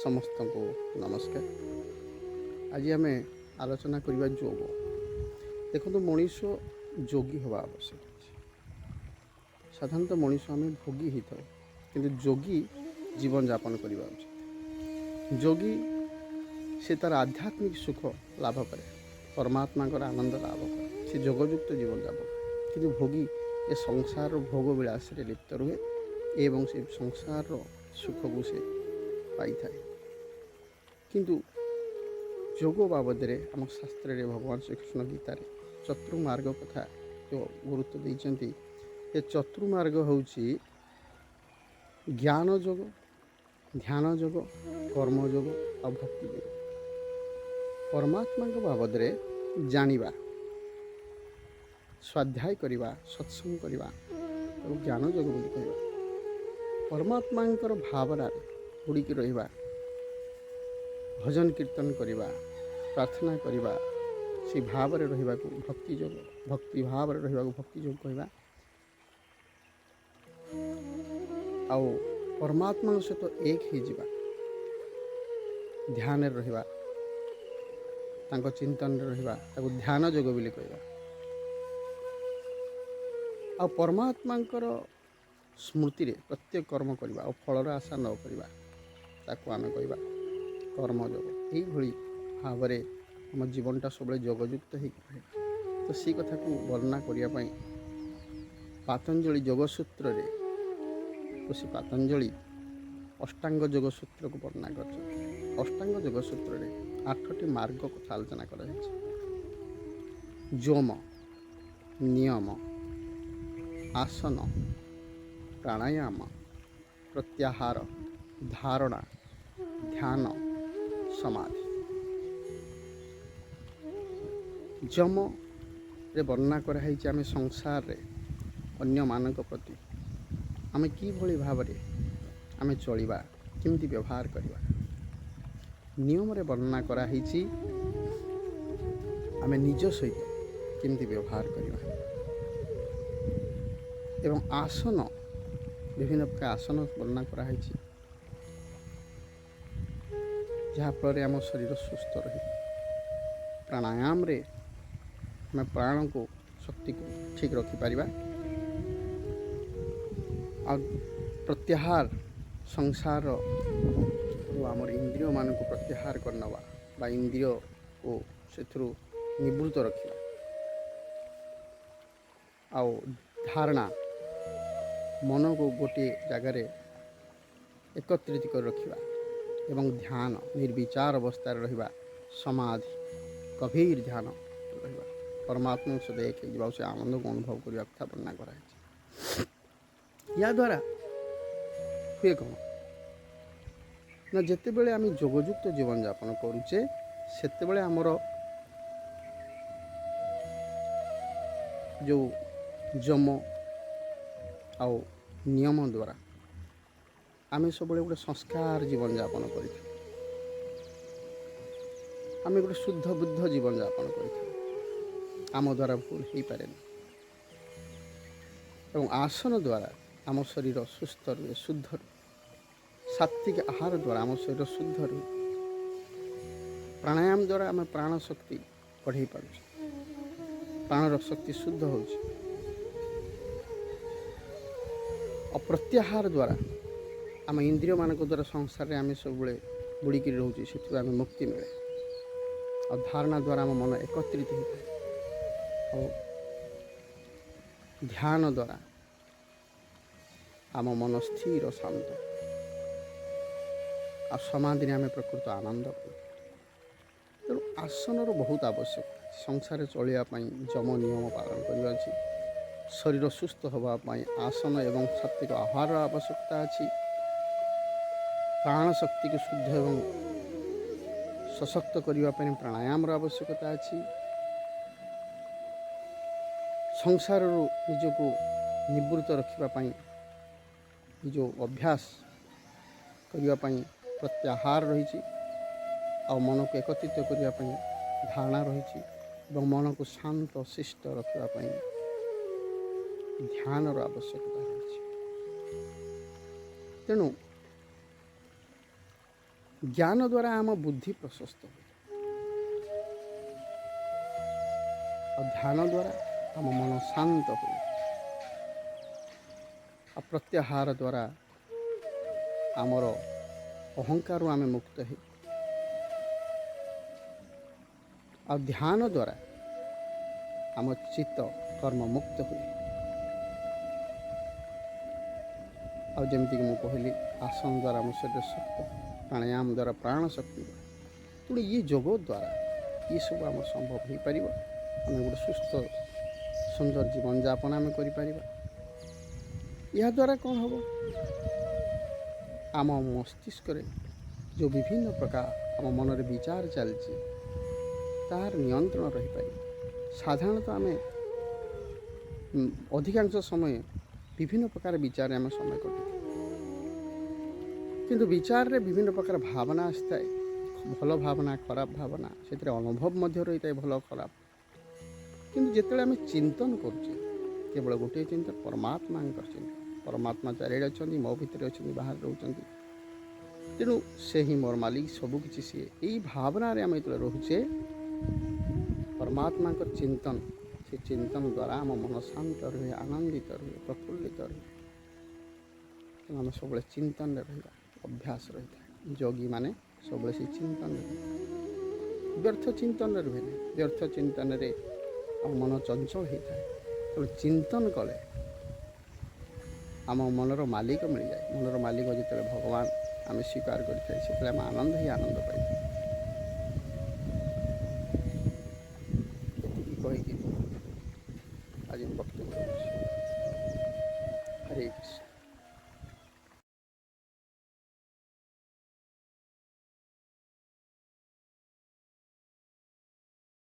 ସମସ୍ତଙ୍କୁ ନମସ୍କାର। ଆଜି ଆମେ ଆଲୋଚନା କରିବା ଯୋଗ। ଦେଖନ୍ତୁ, ମଣିଷ ଯୋଗୀ ହେବା ଆବଶ୍ୟକ ଅଛି। ସାଧାରଣତଃ ମଣିଷ ଆମେ ଭୋଗୀ ହେଇଥାଉ, କିନ୍ତୁ ଯୋଗୀ ଜୀବନଯାପନ କରିବା ଉଚିତ। ଯୋଗୀ ସେ ତା'ର ଆଧ୍ୟାତ୍ମିକ ସୁଖ ଲାଭ କରେ, ପରମାତ୍ମାଙ୍କର ଆନନ୍ଦ ଲାଭ କରେ, ସେ ଯୋଗଯୁକ୍ତ ଜୀବନଯାପନ କରେ। କିନ୍ତୁ ଭୋଗୀ ଏ ସଂସାରର ଭୋଗ ବିଳାସରେ ଲିପ୍ତ ରୁହେ ଏବଂ ସେ ସଂସାରର ସୁଖକୁ ସେ ପାଇଥାଏ। କିନ୍ତୁ ଯୋଗ ବାବଦରେ ଆମ ଶାସ୍ତ୍ରରେ ଭଗବାନ ଶ୍ରୀକୃଷ୍ଣ ଗୀତାରେ ଚତୁର୍ମାର୍ଗ କଥା ଯେଉଁ ଗୁରୁତ୍ୱ ଦେଇଛନ୍ତି, ଏ ଚତୁର୍ମାର୍ଗ ହେଉଛି ଜ୍ଞାନ ଯୋଗ, ଧ୍ୟାନ ଯୋଗ, କର୍ମଯୋଗ ଆଉ ଭକ୍ତି ଯୋଗ। ପରମାତ୍ମାଙ୍କ ବାବଦରେ ଜାଣିବା, ସ୍ୱାଧ୍ୟାୟ କରିବା, ସତ୍ସଙ୍ଗ କରିବା ତାକୁ ଜ୍ଞାନ ଯୋଗ ବୋଲି କହିବା। ପରମାତ୍ମାଙ୍କର ଭାବନାରେ ବୁଡ଼ିକି ରହିବା, ଭଜନ କୀର୍ତ୍ତନ କରିବା, ପ୍ରାର୍ଥନା କରିବା, ସେଇ ଭାବରେ ରହିବାକୁ ଭକ୍ତି ଯୋଗ, ଭକ୍ତି ଭାବରେ ରହିବାକୁ ଭକ୍ତି ଯୋଗ କହିବା। ଆଉ ପରମାତ୍ମାଙ୍କ ସହିତ ଏକ ହେଇଯିବା, ଧ୍ୟାନରେ ରହିବା, ତାଙ୍କ ଚିନ୍ତନରେ ରହିବା, ତାକୁ ଧ୍ୟାନ ଯୋଗ ବୋଲି କହିବା। ଆଉ ପରମାତ୍ମାଙ୍କର ସ୍ମୃତିରେ ପ୍ରତ୍ୟେକ କର୍ମ କରିବା ଆଉ ଫଳର ଆଶା ନ କରିବା, ତାକୁ ଆମେ କହିବା କର୍ମଯୋଗ। ଏଇଭଳି ଭାବରେ ଆମ ଜୀବନଟା ସବୁବେଳେ ଯୋଗଯୁକ୍ତ ହେଇକି ରହିବ। ତ ସେଇ କଥାକୁ ବର୍ଣ୍ଣନା କରିବା ପାଇଁ ପାତଞ୍ଜଳି ଯୋଗସୂତ୍ରରେ ଋଷି ପାତଞ୍ଜଳି ଅଷ୍ଟାଙ୍ଗ ଯୋଗସୂତ୍ରକୁ ବର୍ଣ୍ଣନା କରିଛନ୍ତି। ଅଷ୍ଟାଙ୍ଗ ଯୋଗସୂତ୍ରରେ 8ଟି ମାର୍ଗ କଥା ଆଲୋଚନା କରାଯାଇଛି। ଯମ, ନିୟମ, ଆସନ, ପ୍ରାଣାୟାମ, ପ୍ରତ୍ୟାହାର, ଧାରଣା, ଧ୍ୟାନ, ସମାଧି। ଯମରେ ବର୍ଣ୍ଣନା କରାହେଇଛି ଆମେ ସଂସାରରେ ଅନ୍ୟମାନଙ୍କ ପ୍ରତି ଆମେ କିଭଳି ଭାବରେ ଆମେ ଚଳିବା, କେମିତି ବ୍ୟବହାର କରିବା। ନିୟମରେ ବର୍ଣ୍ଣନା କରାହେଇଛି ଆମେ ନିଜ ସହିତ କେମିତି ବ୍ୟବହାର କରିବା। ଏବଂ ଆସନ, ବିଭିନ୍ନ ପ୍ରକାର ଆସନ ବର୍ଣ୍ଣନା କରାହେଇଛି, ଯାହାଫଳରେ ଆମ ଶରୀର ସୁସ୍ଥ ରହିବ। ପ୍ରାଣାୟାମରେ ଆମେ ପ୍ରାଣକୁ, ଶକ୍ତିକୁ ଠିକ୍ ରଖିପାରିବା। ଆଉ ପ୍ରତ୍ୟାହାର, ସଂସାରରୁ ଆମର ଇନ୍ଦ୍ରିୟମାନଙ୍କୁ ପ୍ରତ୍ୟାହାର କରିନେବା ବା ଇନ୍ଦ୍ରିୟକୁ ସେଥିରୁ ନିବୃତ୍ତ ରଖିବା। ଆଉ ଧାରଣା, ମନକୁ ଗୋଟିଏ ଜାଗାରେ ଏକତ୍ରିତ କରି ରଖିବା। ଏବଂ ଧ୍ୟାନ, ନିର୍ବିଚାର ଅବସ୍ଥାରେ ରହିବା, ସମାଧି, ଗଭୀର ଧ୍ୟାନ ରହିବା, ପରମାତ୍ମାଙ୍କ ସହିତ ଏକ ହେଇଯିବା ଆଉ ସେ ଆନନ୍ଦକୁ ଅନୁଭବ କରିବା କଥା ବର୍ଣ୍ଣନା କରାଯାଇଛି। ଏହାଦ୍ୱାରା ହୁଏ କ'ଣ ନା, ଯେତେବେଳେ ଆମେ ଯୋଗଯୁକ୍ତ ଜୀବନଯାପନ କରୁଛେ, ସେତେବେଳେ ଆମର ଯେଉଁ ଯମ ଆଉ ନିୟମ ଦ୍ୱାରା ଆମେ ସବୁବେଳେ ଗୋଟେ ସଂସ୍କାର ଜୀବନଯାପନ କରିଥାଉ, ଆମେ ଗୋଟେ ଶୁଦ୍ଧ ବୁଦ୍ଧ ଜୀବନଯାପନ କରିଥାଉ, ଆମ ଦ୍ୱାରା ଭୁଲ ହେଇପାରେନି। ଏବଂ ଆସନ ଦ୍ୱାରା ଆମ ଶରୀର ସୁସ୍ଥ ରୁହେ, ଶୁଦ୍ଧ ରୁହେ। ସାତ୍ତ୍ୱିକ ଆହାର ଦ୍ୱାରା ଆମ ଶରୀର ଶୁଦ୍ଧ ରୁହେ। ପ୍ରାଣାୟାମ ଦ୍ୱାରା ଆମେ ପ୍ରାଣ ଶକ୍ତି ବଢ଼େଇ ପାରୁଛେ, ପ୍ରାଣର ଶକ୍ତି ଶୁଦ୍ଧ ହେଉଛି। ଆଉ ପ୍ରତ୍ୟାହାର ଦ୍ୱାରା ଆମ ଇନ୍ଦ୍ରିୟମାନଙ୍କ ଦ୍ୱାରା ସଂସାରରେ ଆମେ ସବୁବେଳେ ବୁଡ଼ିକିରି ରହୁଛେ, ସେଥିରୁ ଆମେ ମୁକ୍ତି ମିଳେ। ଆଉ ଧାରଣା ଦ୍ୱାରା ଆମ ମନ ଏକତ୍ରିତ ହୋଇଥାଏ। ଆଉ ଧ୍ୟାନ ଦ୍ୱାରା ଆମ ମନ ସ୍ଥିର, ଶାନ୍ତ। ଆଉ ସମାଧିରେ ଆମେ ପ୍ରକୃତ ଆନନ୍ଦ ପାଇଥାଉ। ତେଣୁ ଆସନର ବହୁତ ଆବଶ୍ୟକ। ସଂସାରରେ ଚଳିବା ପାଇଁ ଯମ ନିୟମ ପାଳନ କରିବା ଅଛି। ଶରୀର ସୁସ୍ଥ ହେବା ପାଇଁ ଆସନ ଏବଂ ସାତ୍ତ୍ୱିକ ଆହାରର ଆବଶ୍ୟକତା ଅଛି। ପ୍ରାଣ ଶକ୍ତିକୁ ଶୁଦ୍ଧ ଏବଂ ସଶକ୍ତ କରିବା ପାଇଁ ପ୍ରାଣାୟାମର ଆବଶ୍ୟକତା ଅଛି। ସଂସାରରୁ ନିଜକୁ ନିବୃତ୍ତ ରଖିବା ପାଇଁ, ନିଜ ଅଭ୍ୟାସ କରିବା ପାଇଁ ପ୍ରତ୍ୟାହାର ରହିଛି। ଆଉ ମନକୁ ଏକତ୍ରିତ କରିବା ପାଇଁ ଧାରଣା ରହିଛି ଏବଂ ମନକୁ ଶାନ୍ତ ଶିଷ୍ଟ ରଖିବା ପାଇଁ ଧ୍ୟାନର ଆବଶ୍ୟକତା ରହିଛି। ତେଣୁ ଜ୍ଞାନ ଦ୍ୱାରା ଆମ ବୁଦ୍ଧି ପ୍ରଶସ୍ତ ହୁଏ ଆଉ ଧ୍ୟାନ ଦ୍ୱାରା ଆମ ମନ ଶାନ୍ତ ହୁଏ ଆଉ ପ୍ରତ୍ୟାହାର ଦ୍ୱାରା ଆମର ଅହଙ୍କାରରୁ ଆମେ ମୁକ୍ତ ହେଉ ଆଉ ଧ୍ୟାନ ଦ୍ୱାରା ଆମ ଚିତ୍ତ କର୍ମମୁକ୍ତ ହୁଏ। ଆଉ ଯେମିତିକି ମୁଁ କହିଲି, ଆସନ ଦ୍ୱାରା ଆମ ଶରୀର ଶକ୍ତ, ପ୍ରାଣାୟାମ ଦ୍ୱାରା ପ୍ରାଣ ଶକ୍ତି ବଢ଼େ। ତେଣୁ ଇଏ ଯୋଗ ଦ୍ୱାରା ଏସବୁ ଆମ ସମ୍ଭବ ହୋଇପାରିବ। ଆମେ ଗୋଟେ ସୁସ୍ଥ ସୁନ୍ଦର ଜୀବନଯାପନ ଆମେ କରିପାରିବା। ଏହାଦ୍ୱାରା କ'ଣ ହେବ? ଆମ ମସ୍ତିଷ୍କରେ ଯେଉଁ ବିଭିନ୍ନ ପ୍ରକାର ଆମ ମନରେ ବିଚାର ଚାଲିଛି, ତାହାର ନିୟନ୍ତ୍ରଣ ରହିପାରିବ। ସାଧାରଣତଃ ଆମେ ଅଧିକାଂଶ ସମୟ ବିଭିନ୍ନ ପ୍ରକାର ବିଚାରରେ ଆମେ ସମୟ କଟିଥାଏ। କିନ୍ତୁ ବିଚାରରେ ବିଭିନ୍ନ ପ୍ରକାର ଭାବନା ଆସିଥାଏ, ଭଲ ଭାବନା, ଖରାପ ଭାବନା, ସେଥିରେ ଅନୁଭବ ମଧ୍ୟ ରହିଥାଏ ଭଲ ଖରାପ। କିନ୍ତୁ ଯେତେବେଳେ ଆମେ ଚିନ୍ତନ କରୁଛେ, କେବଳ ଗୋଟିଏ ଚିନ୍ତନ, ପରମାତ୍ମାଙ୍କର ଚିନ୍ତନ। ପରମାତ୍ମା ଚାରିଆଡ଼େ ଅଛନ୍ତି, ମୋ ଭିତରେ ଅଛନ୍ତି, ବାହାରେ ରହୁଛନ୍ତି। ତେଣୁ ସେ ହିଁ ମୋର ମାଲିକ, ସବୁକିଛି ସିଏ। ଏଇ ଭାବନାରେ ଆମେ ଯେତେବେଳେ ରହୁଛେ, ପରମାତ୍ମାଙ୍କର ଚିନ୍ତନ, ସେ ଚିନ୍ତନ ଦ୍ୱାରା ଆମ ମନ ଶାନ୍ତ ରୁହେ, ଆନନ୍ଦିତ ରୁହେ, ପ୍ରଫୁଲ୍ଲିତ ରୁହେ। ତେଣୁ ଆମେ ସବୁବେଳେ ଚିନ୍ତନରେ ରହିବା ଅଭ୍ୟାସ ରହିଥାଏ। ଯୋଗୀମାନେ ସବୁବେଳେ ସେ ଚିନ୍ତନରେ ରୁହେ, ବ୍ୟର୍ଥ ଚିନ୍ତନରେ ରୁହେନି। ବ୍ୟର୍ଥ ଚିନ୍ତନରେ ଆମ ମନ ଚଞ୍ଚଳ ହେଇଥାଏ। ତେଣୁ ଚିନ୍ତନ କଲେ ଆମ ମନର ମାଲିକ ମିଳିଯାଏ। ମନର ମାଲିକ ଯେତେବେଳେ ଭଗବାନ ଆମେ ସ୍ୱୀକାର କରିଥାଏ, ସେତେବେଳେ ଆମେ ଆନନ୍ଦ ହିଁ ଆନନ୍ଦ ପାଇଥାଉ। ଏତିକି କହିକି ଆଜି ମୁଁ ବକ୍ତବ୍ୟ ରଖୁଛି। ହରେ କୃଷ୍ଣ।